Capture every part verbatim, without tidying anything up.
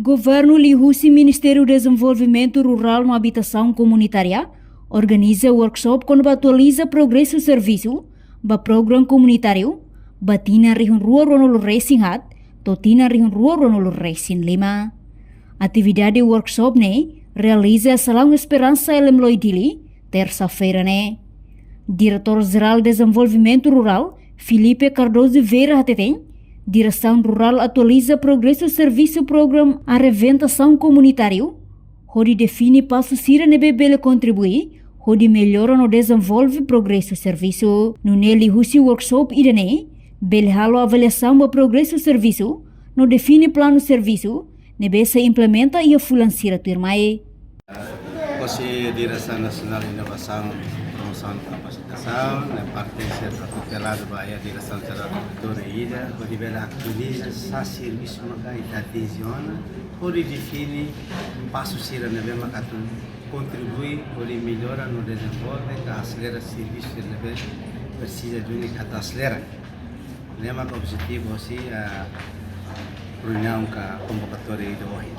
Governu liuhusi Ministériu Dezenvolvimentu Rurál no Abitasaun Komunitária organiza workshop kona-ba atualiza progresu servisu ba programa komunitáriu ba tinan rihun rua ruanulu resin haat to'o tinan rihun rua ruanulu resin lima. Atividade workshop ne'e realiza Salaun Esperansa Elemloi, Dili, tersa-feira ne'e. Diretór Jerál Dezenvolvimentu Rurál, Filipe Cardoso Vieira, hateten, Diresaun Rurál atualiza progresu servisu programa arrebentasaun komunitáriu, hodi define pasu sira ne'ebé bele kontribui hodi mellora no dezenvolve progresu servisu. Nune'e liuhusi workshop ida-ne'e bele halo avaliasaun ba progresu servisu no define planu servisu ne'ebé sei implementa iha fulan sira tuirmai. Hosi Diresaun Nasionál Inovasaun, Promosaun no Kapasitasaun, ne'e pertense, tuteladu ba iha Diresaun Jerál Territóriu ida, hodi bele atualiza sá servisu maka ita atinje ona, hodi define pasu sira ne'ebé maka atu kontribui hodi mellora no dezenvolve ka aselera servisu sira ne'ebé presiza duni ka atu aselera. Ne'e maka objetivu hosi, ah, reuniaun ka konvokatória ida ohin.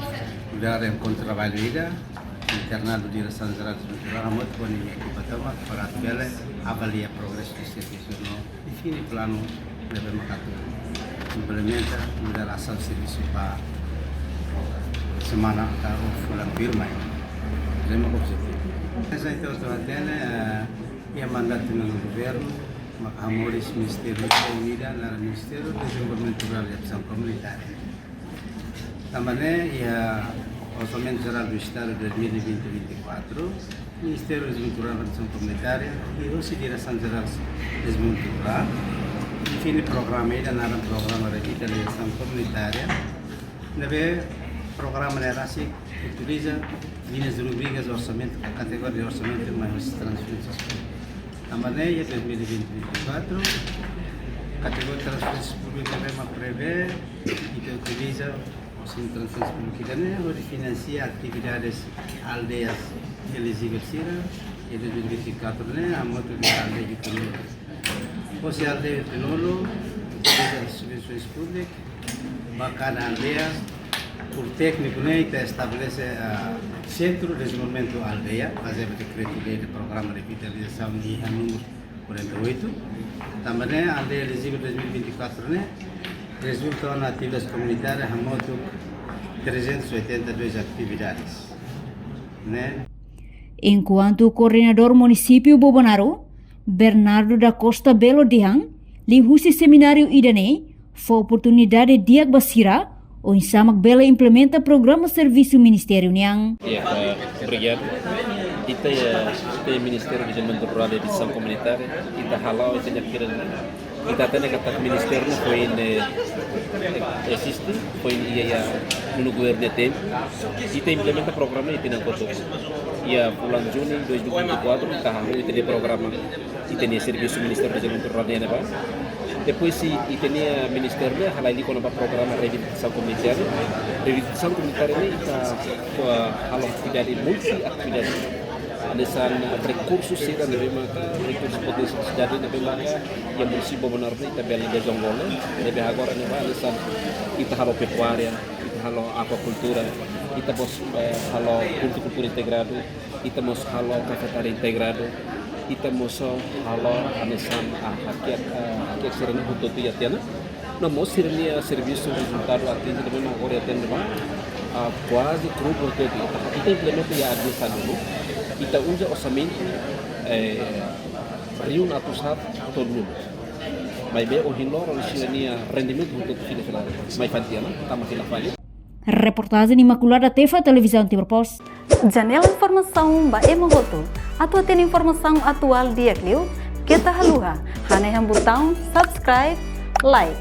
Nu'udar enkontru traballu ida, internal Diresaun Jerál Dezenvolvimentu Rurál hamutuk ho ninia ekipa tomak para atu bele avalia progresu husi servisu no define planu ne'ebé maka atu implementa nu'udar asaun servisu ba semana ka fulan tuirmai. Ne'e maka objetivu. Ida-ne'e ita hotu hatene, eh, iha mandatu nonu governu, maka hamoris ministériu ida naran Ministériu Dezenvolvimentu Rurál no Abitasaun Komunitária. Tanba ne'e iha Orsamentu Jerál do Estadu dois mil e vinte, vinte e quatro, Ministériu Dezenvolvimentu Rurál no Abitasaun Komunitária, liuhosi Diresaun Jerál Dezenvolvimentu Rurál, define programa ida naran Programa Revitalizasaun Komunitária, ne'ebé programa ne'e rasik utiliza liñas rubricas orsamentu, kategoria orsamentu, mai hosi transferénsia. Tanba ne'e iha dois mil e vinte, vinte e quatro, kategoria transferénsia públika ne'ebé mak prevee, ita utiliza hosi transferénsia públika ne'e hodi finansia atividades aldeias elijivel sira, iha dois mil e vinte e quatro ne'e, hamutuk ho aldeia Hitunulu. Hosi aldeia Hitunulu, utiliza subvensoens públikas, ba kada aldeia, por tékniku ne'e, ita estabelese, ah, Sentru Dezenvolvimentu Aldeia, bazeia ba dekretu-lei de programa revitalizasaun iha númeru quarenta e oito. Tanba ne'e, aldeia elijivel dois mil e vinte e quatro ne'e, rezulta ona atividades komunitárias hamutuk trezentos e oitenta e dois atividades. Ne'e. Enkuantu Koordenadór Munisípiu Bobonaro, Bernardo da Costa Belo dehan, liuhusi semináriu ida-ne'e, fó oportunidade di'ak ba sira, oinsá mak bele implementa programa servisu ministériu nian. Ya, eh, obrigadu. Ita, eh, ita Ministériu Dezenvolvimentu Rurál no Abitasaun Komunitária, ita hala'o, ita-nia kira, ita hatene katak ministériu ne'e foin, eh, eziste, foin iha, iha nonu governu nia tempu. Ita implementa programa ne'e tinan kotuk. Iha fulan Junu dois mil e vinte e quatro, ita hahú ita-nia programa, ita-nia servisu Ministériu Dezenvolvimentu Rurál nian ne'ebá. Depois, se ita-nia ministériu ne'e halai liu kona-ba programa revitalizasaun komunitária. Revitalizasaun komunitária ne'e ita, ita halo atividade, multi atividade. Hanesan rekursu sira ne'ebé maka, rekursu potensiál sidade ne'ebé maka iha munisípiu Bobonaro ne'e ita bele dezenvolve, ne'ebé agora ne'ebá hanesan ita halo pekuária, ita halo akuakultura, ita mós, eh, halo hortikultura integradu, ita mós halo kafetaria integradu, ita mós halo hanesan, ah, hakiak, ah, hakiak sira-ne'e hotu-hotu iha tiha ona. No mós sira-nia servisu rezultadu atinje ne'ebé mak agora iha tiha ona ne'ebá, ah, kuaze grupu hotu-hotu ita, ita implementa iha administrasaun dulu. Ita uza orsamentu, eh, rihun atus haat tolunulu. Maibé ohin loron sira-nia rendimentu hotu-hotu fila-fila. Mai fali tiha ona, tama fila fali. Reportajen Imaculada Tefa, Televizaun Timor Post. Janela informasaun ba ema hotu. Atu hatene informasaun atuál di'ak liu, keta haluha hanehan butaun subscribe, like,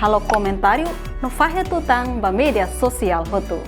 halo komentáriu, no fahe tutan ba média sosiál hotu.